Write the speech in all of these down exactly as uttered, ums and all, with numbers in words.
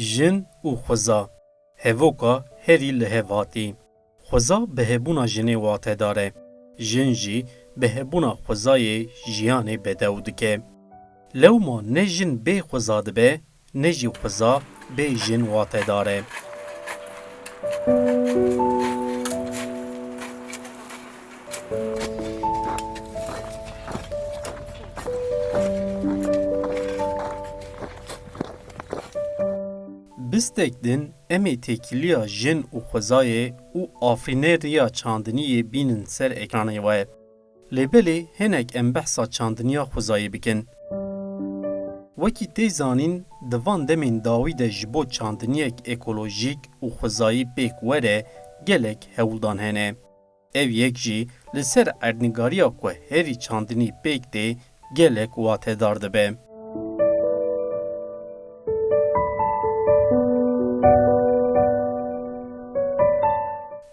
Jin û xweza. Hevoka herî li hev hatî. Xweza bi hebûna jinê watedar e. Jin jî bi hebûna xwezayê jiyanê bedew dike. Lewma ne jin bê xweza dibe, ne jî xweza bê jin watedar e. Bistek din em ê têkiliya jin û xwezayê û afirîneriya çandiniyê bînin ser ekranê we. Lê belê hinek em behsa çandiniya xwezayê bikin. Wekî tê zanîn, di van demên dawî de ji bo çandiniyek ekolojîk û xwezayî pêk were gelek hewldan hene. Ev yek jî li ser erdnîgariya ku herî çandinî pêk tê gelek watedar dibe.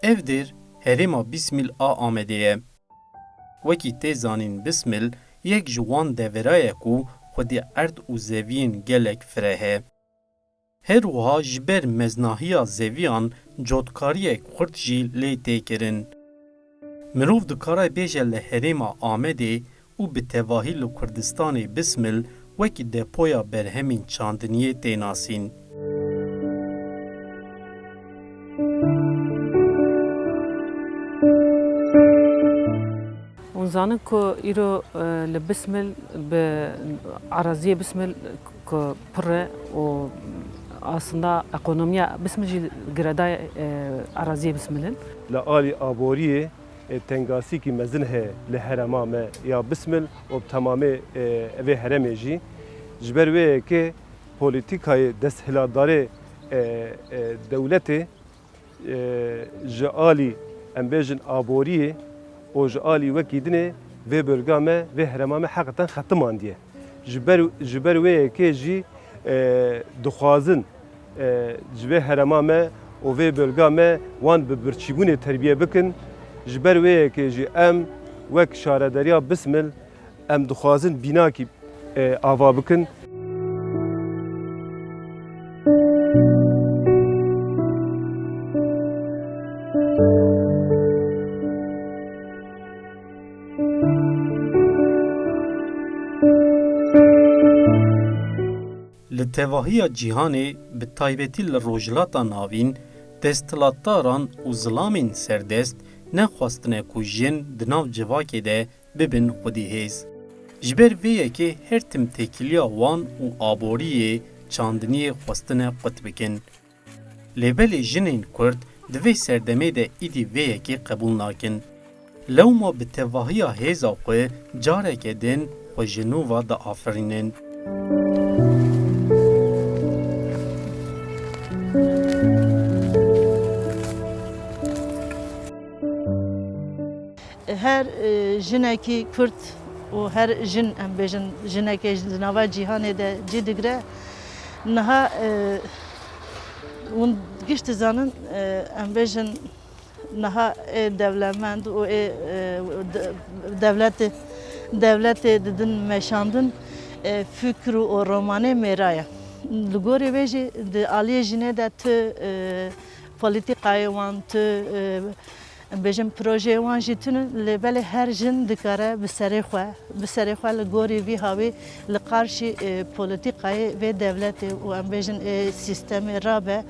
Ev dêr herêma Bîsmîl a Amedê ye. Wekî tê zanîn Bismil yek ji wan devera ye ku xwedî erd û zeviyên gelek fireh e. Her wiha ji ber meznahiya zeviyan cotkariyek xurt jî lê tê kirin. Mirov dikare bêje li herêma Amedê û bi tevahî li Kurdistanê Bismil wekî depoya berhemên çandiniyê tê nasîn. Hûn zanin ku îro, e, li Bismil bi eraziyê Bismil ku pir e û aslında ekonomiya Bismil jî girêdayî, e, eraziyê Bismil in. Li alî aboriyê, e, tengasîkî mezin heye li herêma me ya Bismil û bi temamê, e, evê herêmê jî. Ji ber wê yekê polîtîkayê desthilatdarê, e, e, dewletê, e, ji alî, em bêjin, aboriyê û ji alî wekî dinê vê bölga me, vê herêma me heqeten xetimandiye. Ji ber, ji ber wê yekê jî, e, dixwazin, e, ji vê herêma me û vê bölga me wan bi birçîbûnê terbiye bikin. Ji ber wê yekê jî em wek şaredariya Bismil em dixwazin bînakî, e, ava bikin. Li tevahiya cîhanê, bi taybetî li Rojhilata Navîn, desthilatdaran û zilamên serdest nexwestine ku jin di nav civakê de bibin xwedî hêz. Ji ber vê yekê her tim têkiliya wan û aboriyê çandiniyê xwestine qut bikin. Lê belê jinên Kurd di vê serdemê de îdî vê yekê qebûl nakin. Lewma bi tevahiya hêza xwe careke din xwe ji nû ve diafirînin. Her, e, jinekî Kurd û her jin, em bêjin, jinekê di nava cîhanê de cî digire. Niha, e, hûn giş dizanin, e, em bêjin, niha ê dewlemend û ê, e, de-, dewletê, dewletê didin meşandin, e, fikr û romanê mêra ye. Li gorî vê jî di aliyê jinê de tu, e, polîtîkayê wan, tu, e, em bêjin projeyê wan jî tune, lê belê her jin dikare bi serê xwe, bi serê xwe li gorî vî hawî li qarşî, e, polîtîkayê vê dewletê û em bêjin, e, sîstemê rabe.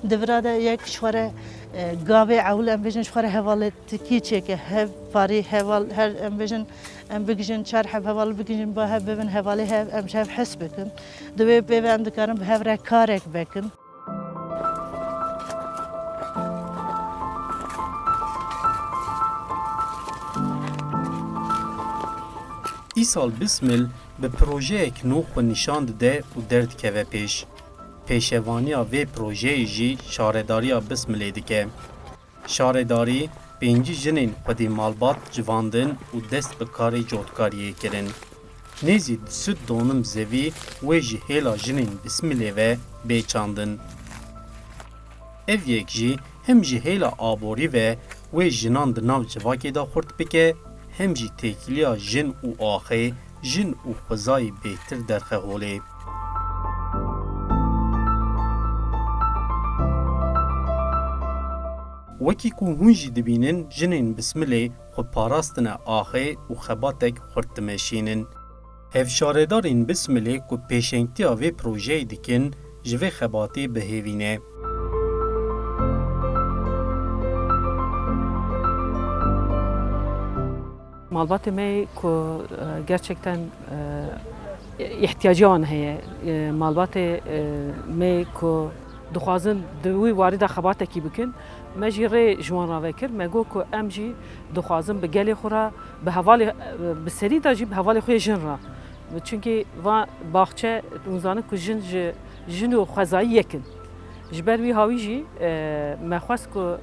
Di vira de yek ji xwe re, e, gavê ewil em bêjin ji xwe re hevalêtikî çêke, hev parî, heval, her em bêjin, em bigijin çar heb heval bigijin ba hev bibin hevalê hev, em ji hev hez bikin. Di wê pê ve em dikarin bi hev re karek vekin. Îsal Bismil bi projeyek nû xwe nîşan dide û derdikeve pêş. Pêşevaniya vê projeyê jî şaredariya Bismilê dike. Şaredarî pêncî jinên xwedî malbat civandin û dest bi karê cotkariyê kirin. Nêzî du sed donim zevî wê ji hêla jinên Bismilê ve bê çandin. Ev yek jî hem ji hêla aborî ve wê jinan di nav civakê de xurt bike, hem jî têkiliya jin û axê, jin û xwezayê bêhtir derxe holê. Wekî ku hûn jî dibînin, jinên Bismilê xwe parastine axê û xebatek xurt dimeşînin. Hevşaredarên Bismilê ku pêşengtiya vê projeyê dikin, ji vê xebatê bi hêvî ne. Malbatê me ku, e, gerçekten, e, îhtiyacê wan heye. E, malbatê, e, me ku dixwazin di wî warî de xebatekî bikin, me jî rê ji wan re vekir. Me got ku em jî dixwazin bi gelê xwe re, bi hevalê, e, bi serî de jî bi hevalê xwe yê jin re. Çunkî va baxçe, hûn zanin ku jin ji, jin û xwezayî yek in. Ji ber wî hawî jî, e, me xwest ku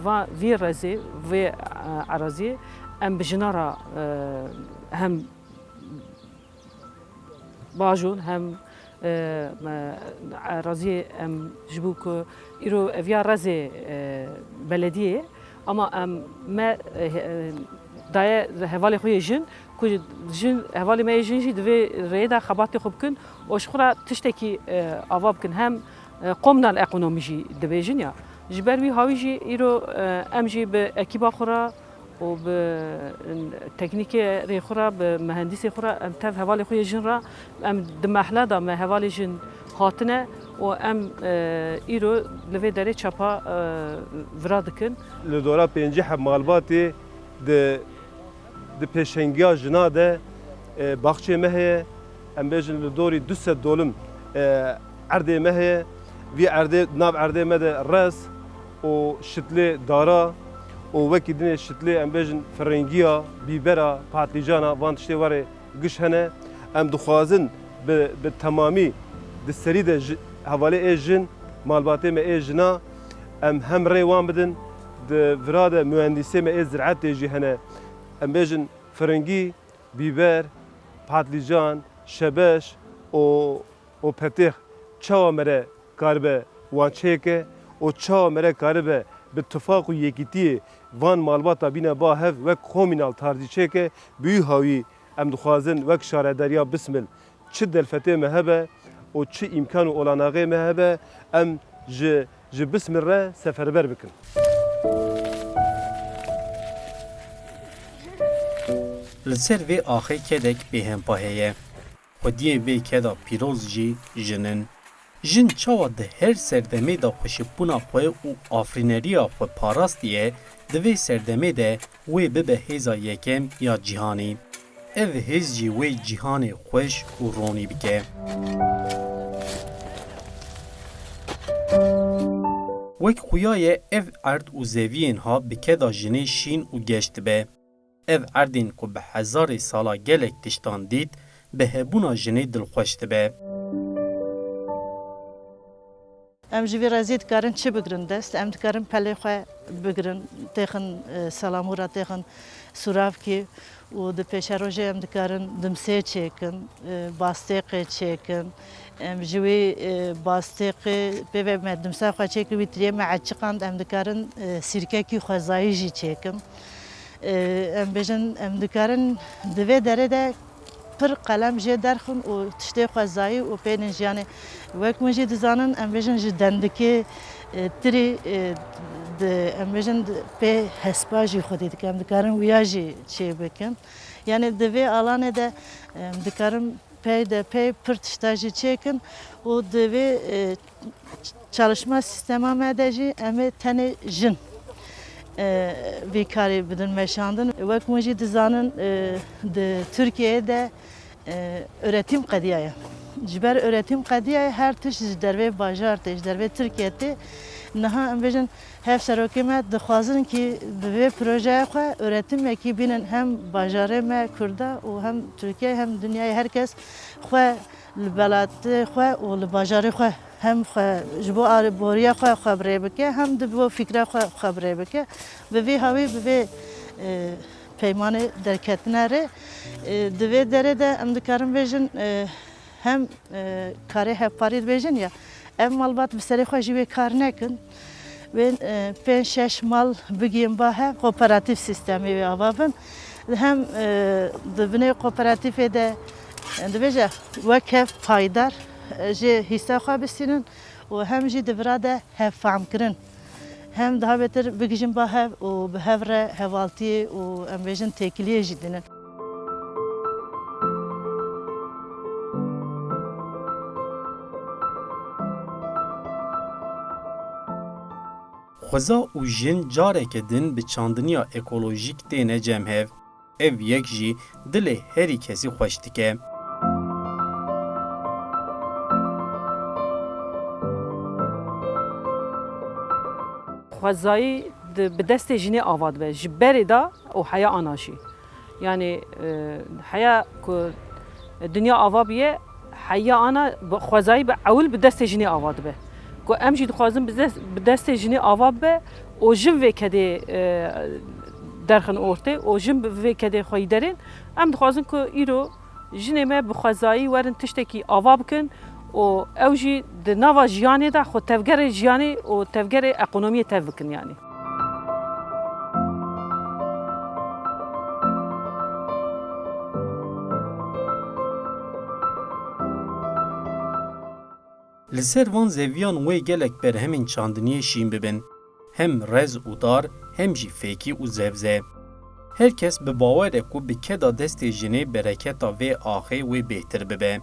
va, vî rezê, vê, e, eraziyê em bi jina re, e, hem bajon, hem, e, me, eraziyê em ji bo ku îro eviya rezê, e, belediyê, ama em me, e, e, daye hevalê xwe yê jin, ku jin, hevalê me yê jin jî di vê rêyê de xebatê xwe bikin û ji xwe re tiştekî, e, ava bikin. Hem, e, kommunal ekonomî jî dibêjin ya. Ji ber wî hawî jî îro, e, em jî bi ekîba xwe re û bi, e, teknîkerê xwe re, bi mehendîsê xwe re, em tev hevalê xwe yê jin re, em di mehla de me hevalê jin hatine û em, e, îro li vê derê çapa, e, vira dikin. Li dora pêncî heb malbatê di, di pêşengiya jina de, e, baxçê me heye. Em bêjin li dorî du sed dolim, e, erdê me heye. Vî erdê, nav erdê me de rez û şitlê dara û wekî dinê şitlê, em bêjin, firingiya, bîbera, patlîcana, van tiştê warê giş hene. Em dixwazin bi, bi temamî di serî de ji, hevalê ê jin, malbatê me ê jina, em hem rê wan bidin, di vira de mühendîsê me ê ziraetê jî hene. Em bêjin firingî, bîber, patlîcan, şebeş û, û petêx çawa mere karibe wan çêke û çawa mere karibe bi tifaq û yekîtiyê van malbata bîne ba hev wek komînal tarzî çêke, bi wî hawî em dixwazin wek şaredariya Bismil çi delfetê me hebe û çi îmkan û olanaxê me hebe, em ji, ji Bismil re seferber bikin. Li ser vê axê kedek bêhempa heye. Xwediyê vê keda pîroz jî jin in. Jin çawa di her serdemê de xweşikbûna xwe û afirîneriya xwe parastiye, di vê serdemê de wê bibe hêza yekem ya cîhanê. Ev hêz jî wê cîhanê xweş û ronî bike. Wek xuya ye ev erd û zeviyên ha bi keda jinê şîn û geş dibe. Ev erdên ku bi hezarê sala gelek tiştan dît, bi hebûna jinê dilxweş dibe. Em ji vî rezî dikarin çi bigirin dest? Em dikarin pelê xwe bigirin, têxin, e, Salamûra, têxin Sûravkî û di pêşerojê em dikarin dimsê çêkin, e, bastêqê çêkin. Em ji wî, e, bastêqê pê ve me dimsa xwe çêkir, wî tiriyê me eçiqand, em dikarin, e, sîrkekî xwezayî jî çêkin. E, em bêjin, em dikarin di vê derê de pir qelem jê derxin û tiştê xwezayî û pêlên jiyanê. Wek hûn jî dizanin, em bêjin ji dendikê, e, tirî, e, di, em bêjin di, pê hespa jî xwedî dike. Em dikarin wiya jî çê bikin. Yanî di vê alanê de, em dikarin pey de pey pir tişta jî çêkin û di vê, e, çalışma sîstema me de jî em ê tenê jin, e, vî karî bidin meşandin. Wek hûn jî dizanin, e, di Tirkiyeyê de, e, üretim qediyaye. Ji ber üretim qediyaye her tişt ji dervê bajar tê, ji dervê Tirkiye tê. Niha em bêjin, hevserokê me dixwazin kî bi vê projeya xwe üretimekî bînin hem bajarê me Kurda û hem Tirkiye hem dinyayê her kes xwe li welatê xwe û li bajarê xwe hem xwe ji bo alîboriya xwe xwe bi rê bike, hem di bo fikra xwe xwe bi rê bike. Bi vî hawî, bi vê, e, peymanê derketine rê, e, di vê derê de em dikarin bêjin, e, hem, e, karê hevparî dibêjin ya, ev malbat bi serê xwe jî wê kar nekin. Wê, e, pênc şeş mal bigihên ba hev, kooperatif sîstemê wê ava bin. Hem, e, di binê kooperatîfê de, e, dibêje wek hev paydar, e, jê hîsa xwe bistînin û hem jî di vira de hevfamkirin, Hem daha betir bigihîjin ba hev û bi hev re hevaltiyê û em bêjin têkiliyê jî dînin. Xweza û jin careke din bi çandiniya ekolojîk têne cem hev. Ev yek jî dilê herî kesî xweş dike. Xwezayî di, bi destê jinê ava dibe. Ji berê de û heya ana jî. Yanî, e, heya ku dinya ava bûye, heya ana bi xwezayî bi ewil bi destê jinê ava dibe. Ku em jî dixwazin bi dest, bi destê jinê ava bibe û jin vê kedê, e, derxin ortê û jin bi vê kedê xweyî derên. Em dixwazin ku îro jinê me bi xwezayî werin tiştekî ava bikin û ew jî di nava jiyanê de xwe tevgerê jiyanê û tevgerê ekonomiyê tev bikin yanî. Li ser van zeviyan wê gelek berhemên çandiniyê şîn bibin. Hem rez û dar, hem jî fêkî û zevze. Her kes bi bawer e ku bi keda destê jinê bereketa vê axê wê bêhtir bibe.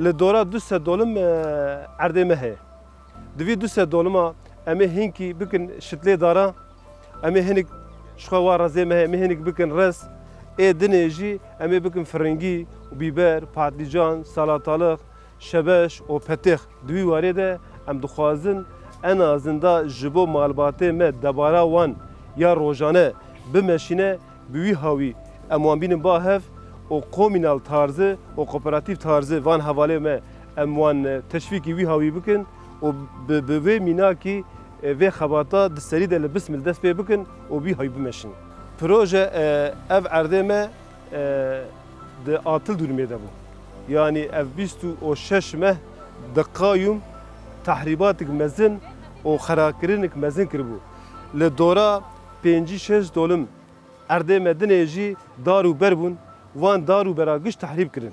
Li dora du sed dolim, e, erdê me heye. Di vî du sed dolima em ê hinkî bikin şitlê dara, em ê hinik ji xwe wa rezê me heye, em ê hinik bikin rez, ê dinê jî em ê bikin firingî û bîber, patlîcan, salatalix, şebeş û petêx. Di wî warê de em dixwazin en azinda ji bo malbatê me debara wan ya rojane bimeşîne, bi wî hawî em wan bînin ba hev û komînal tarzî û kooperatîf tarzî van hevalê me em wan, e, teşvîkî wî hawî bikin û bi, bi vê mînakî, e, vê xebata di serî de li Bismil dest pê bikin û wî hawî bimeşin. Proje, e, ev erdê me, e, di atil dûrmê de bû. Yanî ev bîst û şeş meh di qayûm tehrîbatik mezin û xerakirinik mezin kiribû. Li dora pêncî şeş dolim erdê me dinê jî dar û ber bûn, van dar û bera giş tehrîb kirin.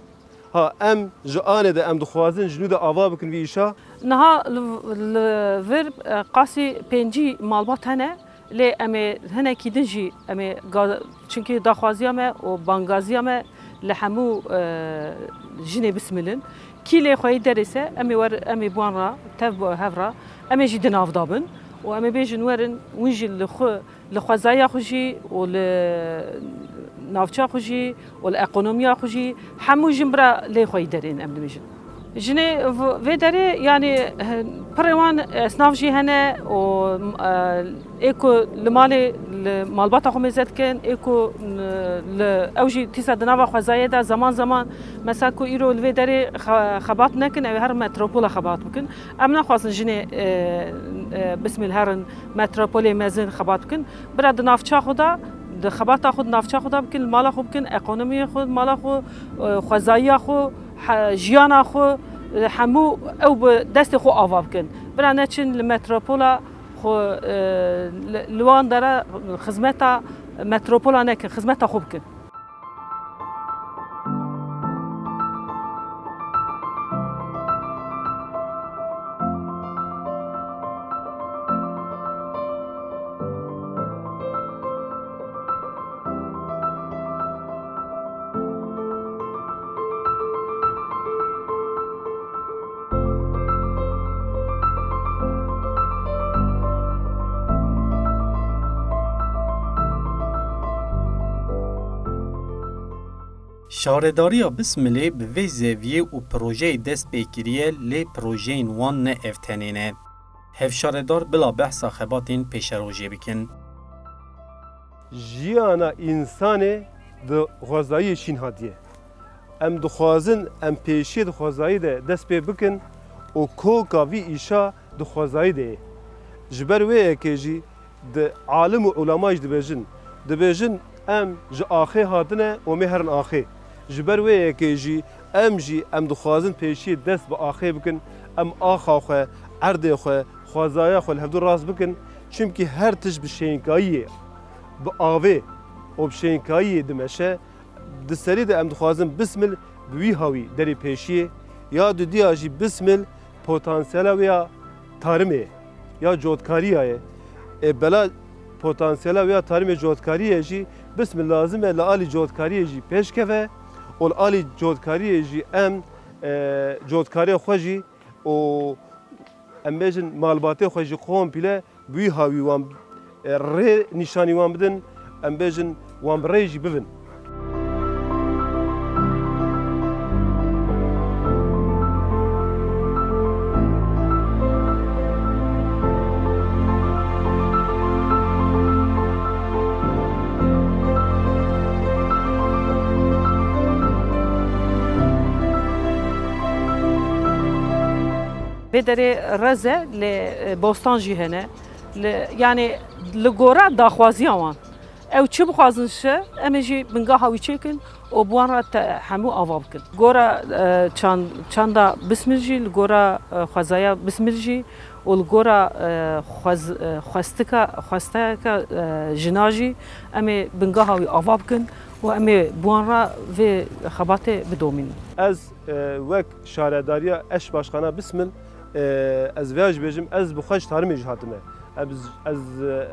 Ha, em ji anê de em dixwazin ji nû de ava bikin vî îşa. Niha li, li vir, e, qasî pêncî malbat hene, lê em ê hinekî din jî em ê ga-, çunkî daxwaziya me û bangaziya me li hemû, e, jinê Bismil in. Kî lê xweyî derê se, em ê wer, em ê bi wan re, tev bi hev re, em ê jî di nav de bin û em ê bêjin werin, hûn jî li xwe li xwezaya xwe jî û li navça xwe jî û li ekonomiya xwe jî hemû jin bira lê xweyî derên em dibêjin. Jinê v-, vê derê, yanî, eh, pirê wan esnaf jî hene û, eh, ê ku li malê li malbata xwe mêze dikin, ê ku, eh, li ew jî tîsa di nava xwezayê de zeman zeman, mesela ku îro li vê derê xe-, xebat nekin, ew ê herin metropola xebat bikin. Em naxwazin jinê, eh, eh, Bismil herin metropolê mezin xebat bikin. Bira di navça xwe de, di xebata xwe di navça xwe de bikin, li mala xwe bikin, ekonomiyê xwe, mala xwe, e, xwezayiya xwe, he-, jiyana xwe, e, hemû ew bi destê xwe ava bikin. Bira neçin li metropola xwe, e, li, li wan dera xizmeta metropola nekin, xizmeta xwe bikin. Şaredariya Bismilê bi vê zeviyê û projeyê dest pê kiriye, lê projeyên wan ne ev tenê ne. Hevşaredar bila behsa xebatên pêşerojê bikin. Jiyana însanê di xwezayiyê şîn hatiye. Em dixwazin em pêşiyê di xwezayî de dest pê bikin û koka vî îşa di xwezayî de ye. Ji ber wê yekê jî di alim û ulema jî dibêjin. Dibêjin, em ji axê hatine û em ê herin axê. Ji ber wê yekê jî em jî em dixwazin pêşiyê dest bi axê bikin, em axa xwe, erdê xwe, xwezaya xwe li hevdû rast bikin. Çimkî her tişt bi şênkayiyê, bi avê, Opşenkayiyê dimeşe, di serî de em dixwazin bismil bi wî hawî derê pêşiyê, ya dudiya jî bismil potansiyela wê ya tarimê ye, ya cotkariya ye. E, bela potansiyela wê ya tarimê cotkariyê jî bismil lazim e li alî cotkariyê jî pêşkeve û li alî cotkariyê jî em, e, cotkarê xwe jî û em bêjin malbatê xwe jî komple bi wî hawî wan, e, rê nîşanî wan bidin, em bêjin wan bi rê jî bibin. Vê derê rez e, lê, e, bostan jî hene. Li, yanî li gora daxwaziya wan. Ew çi bixwazin şi, em ê jî bingeha wî çêkin û bi wan re te hemû ava bikin. Gora, e, çan-, çanda bismil jî, li gora, e, xwezaya bismil jî û li gora, e, xwez-, e, xwestika, xwesteyeke, e, jina jî em ê bingeha wî ava bikin û em ê bi wan re vê xebatê bidomînin. Ez, e, wek şaredariya Eşbaşxana Bismil, e, ez vêya jî bêjim, ez bi xwe ji tarimê jî hatime. Ez, ez, e,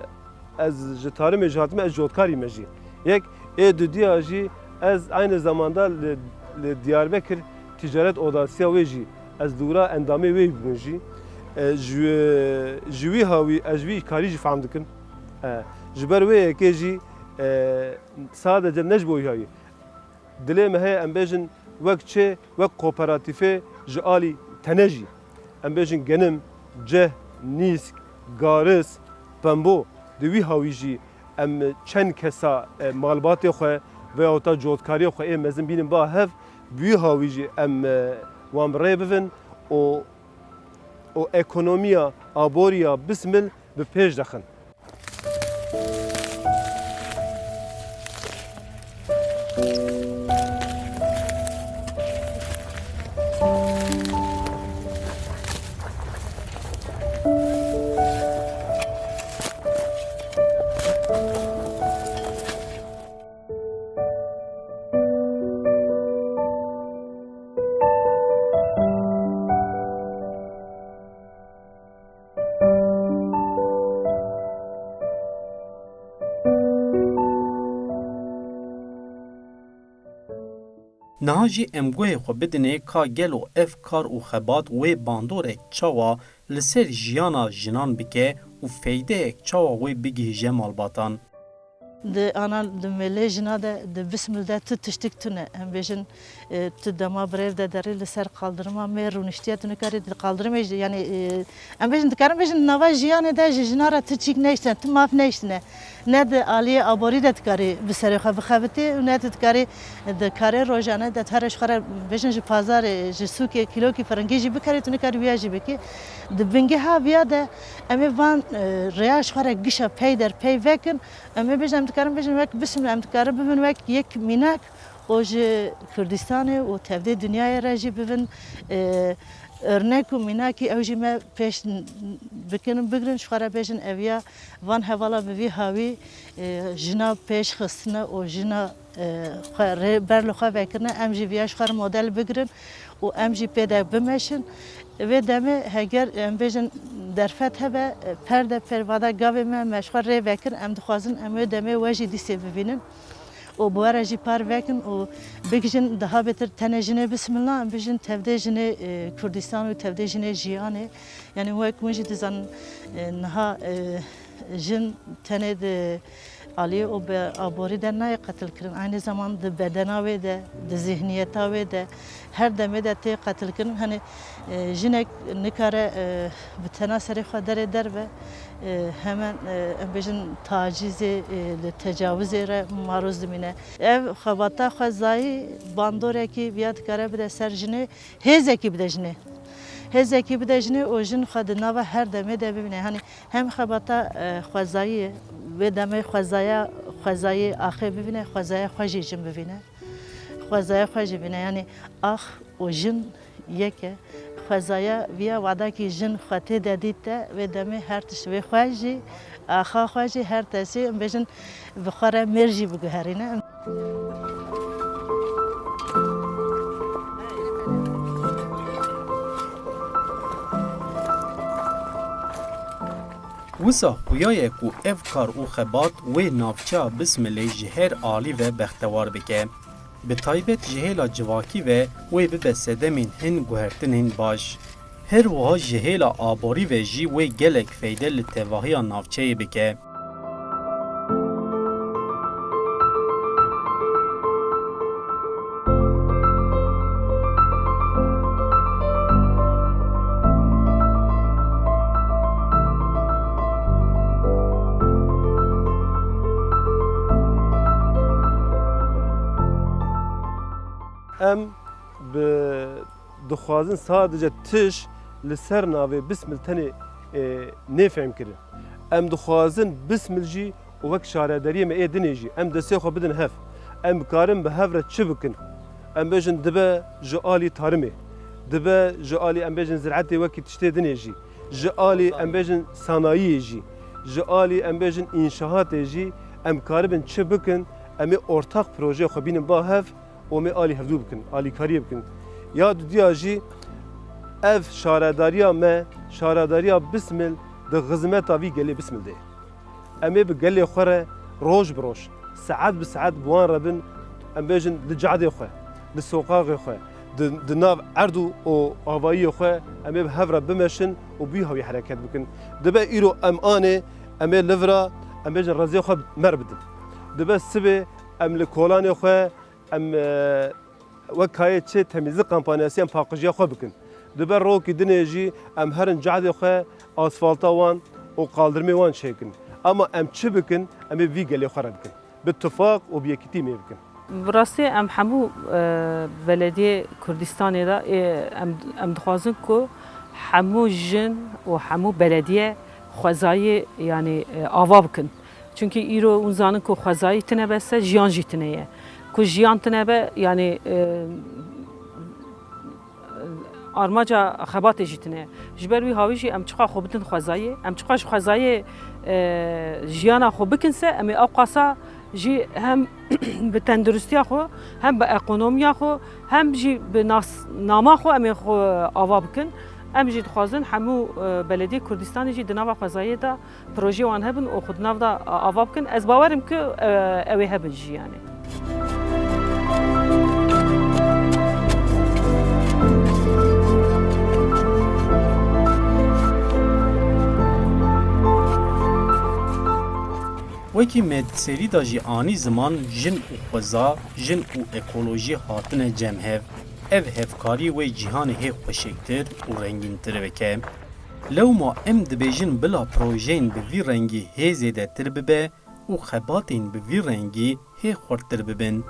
Ez ji tarimê jî hatime, ez cotkarî me jî. Yek, ê dudiya jî ez aynı zamanda li, li Diyarbekir ticaret odasıya wê jî, ez dûra endamê wê bûm jî. E, ji, ji wî hawî ez ji wî karî jî fehm dikim. E, ji ber wê yekê jî, e, sadece ne ji bo wî hawî. Dilê me heye em bêjin wek çi, wek kooperatîfê ji alî tenê jî. Em bêjin genim, cih, nîsk, garis, pembo, di wî hawî jî em çend kesa, e, malbatê xwe veyahût da cotkariyê xwe ê mezin bînin ba hev, bi wî hawî jî em, e, wan bi rê bibin û, û ekonomiya aboriya Bismil bi pêş dexin. Niha jî em guhê xwe bidinê ka gelo ev kar û xebat wê bandorek çawa li ser jiyana jinan bike û feydeyek çawa wê bigihîje malbatan. Di ana, di mêlê jina de, di Bismil de tu tiştik tune. Em bêjin, e, tu dema birêv de derî li ser qaldirima mêr rûniştiye, tu nikarî di qaldirimê jî, yanî, e, em bêjin, dikarin bêjin, nava jiyanê de ji jina re tu çîk neyştine, tu maf neyştine. Ne di aliyê aborî de dikarî bi serê xwe bixebitî û ne tu dikarî di karê rojane de tu here ji xwe re bêjin ji pazarê, ji sûkê kîlokî firingî jî bikarî, tu nikarî wiya jî bikî. Di bingeha viya de em ê van, e, rêya ji xwe re gişa pey der pey vekin. Em ê bêjin, em dikarin bêjin wek Bismil, em dikarin bibin wek yek mînak û ji Kurdistanê û tevdê dinyayê re jî bibin, e, örnek û mînakî ew jî me pêş n-, bikin, bigrin, ji xwe re bêjin eviya van hevala bi vî hawî, e, jina pêş xistine û jina, e, xwe rê ber li xwe vekirine, em jî viya ji xwe re model bigrin û em jî pê de bimeşin. Vê demê heger em bêjin derfet hebe, e, per de pervada gavê me, me ji xwe rê vekir, em dixwazin em wê demê we jî dîsê bibînin. û bi we re jî par vekin û bigihîjin daha bêtir tenê jinê Bismillah, em bijin tevdê jinê, e, Kurdistan û tevdê jinê jiyanê. Yanî wek hûn jî dizanin, e, niha, e, jin tenê di aliyê û bi aborî de nayê qetilkirin. Aynî zaman di bedena wê de, di zihniyeta wê de, her demê de tê qetilkirin. Hani, e, jinek nikare, e, bi tena serê xwe derê derve, e, hemen, e, em bêjin tacîzê, e, li tecawizê re maroz dimîne. Ev xebata xwezayî bandorekî viya dikare bide ser jinê, hêzekî bide jinê. Hêzekî bide jinê û jin xwe di nava her demê de bibîne. Hani hem xebata, e, xwezayî, vê demê xwezaya, xwezayî axê bibîne, xwezaya xwe jî jin bibîne. Xwezaya xwe jî bîne. Yanî ax û jin yek e. Xwezaya viya wadakî jin xwe tê de dît de, vê demê her tişt vê xwe jî, Axa xwe jî her tesî, em bêjin, bi xwe re mêr jî biguherîne. Wisa xuya ye ku ev kar û xebat wê navçeya Bismilê ji her alî ve bextewar bike. Bi taybet ji hêla civakî ve wê bibe sedemên hin guhertinên baş. Her wiha ji hêla aborî ve jî wê gelek feyde li tevahiya navçeyê bike. Em bi dixwazin sadece tij li ser navê Bismil tenê, e, nê fehmkirin. Em dixwazin Bismil jî û wek şaredariyê me ê dinê jî em destê xwe bidin hev. Em karin bi hev re çi bikin? Em bêjin dibe ji alî tarimê, dibe ji alî em bêjin ziraetê wekî tiştê dinê jî, ji alî em bêjin sanayiyê jî, ji alî em bêjin înşahatê jî em karibin çi bikin? Em ê ortak projeyê xwe bînin ba hev. Û em ê alî hevdû bikin, alîkariyê bikin. Ya dudiya jî ev şaredariya me, şaredariya Bismil di xizmeta vî gelê Bismil de ye. Em ê bi gelê xwe re roj bi roj, saet bi saet bi wan re bin, em bêjin li cadê xwe, li soqaxê xwe, di, di nav erd û, û avayiyê xwe em ê bi hev re bimeşin û bi wî hawî hereket bikin. Dibe îro em anê, em ê li vira, em bêjin rezê xwe mer bidin. Dibe sibê em li kolanê xwe, em, e, wek kayê çê temizlik kampanyası em paqijiya xwe bikin. Dibe rokî dinê jî em herin cadê xwe asfalta wan û qaldirmê wan çêkin. Ama em çi bikin? Em ê vî gelê xwe re bikin. Bi tifaq û bi yekîtî em ê bikin. Bi rastî em hemû, e, belediyê Kurdistanê de, e, em, em dixwazin ku hemû jin û hemû belediye xwezayê, yanî, e, ava bikin. Çunkî îro hûn zanin ku xwezayî tine bes e, jiyan jî tine ye. Ku jiyan tine be, yanî, e, armaca xebatê jî tine ye. Ji ber wî hawî jî em çiqa xwe bidin xwezayê, em çiqa ji xwezayê, e, jiyana xwe bikin se, em ê ewqasa jî hem bi tenduristiya xwe, hem bi ekonomiya xwe, hem jî bi nasnama xwe em ê xwe ava bikin. Em jî dixwazin hemû, e, belediyê Kurdistanê jî di nava xwezayê de projeyê wan hebin û xwe di nav de ava bikin. Ez bawer im ku, e, ew ê hebin jî, yanî. Wekî me di serî de jî anî ziman, jin û xweza, jin û ekolojî hatine cem hev. Ev hevkarî wê cîhanê hê xweşiktir û rengîntir bike. Lewma em dibêjin bila projeyên bi vî rengî hê zêdetir bibe û xebatên bi vî rengî hê xurttir bibin.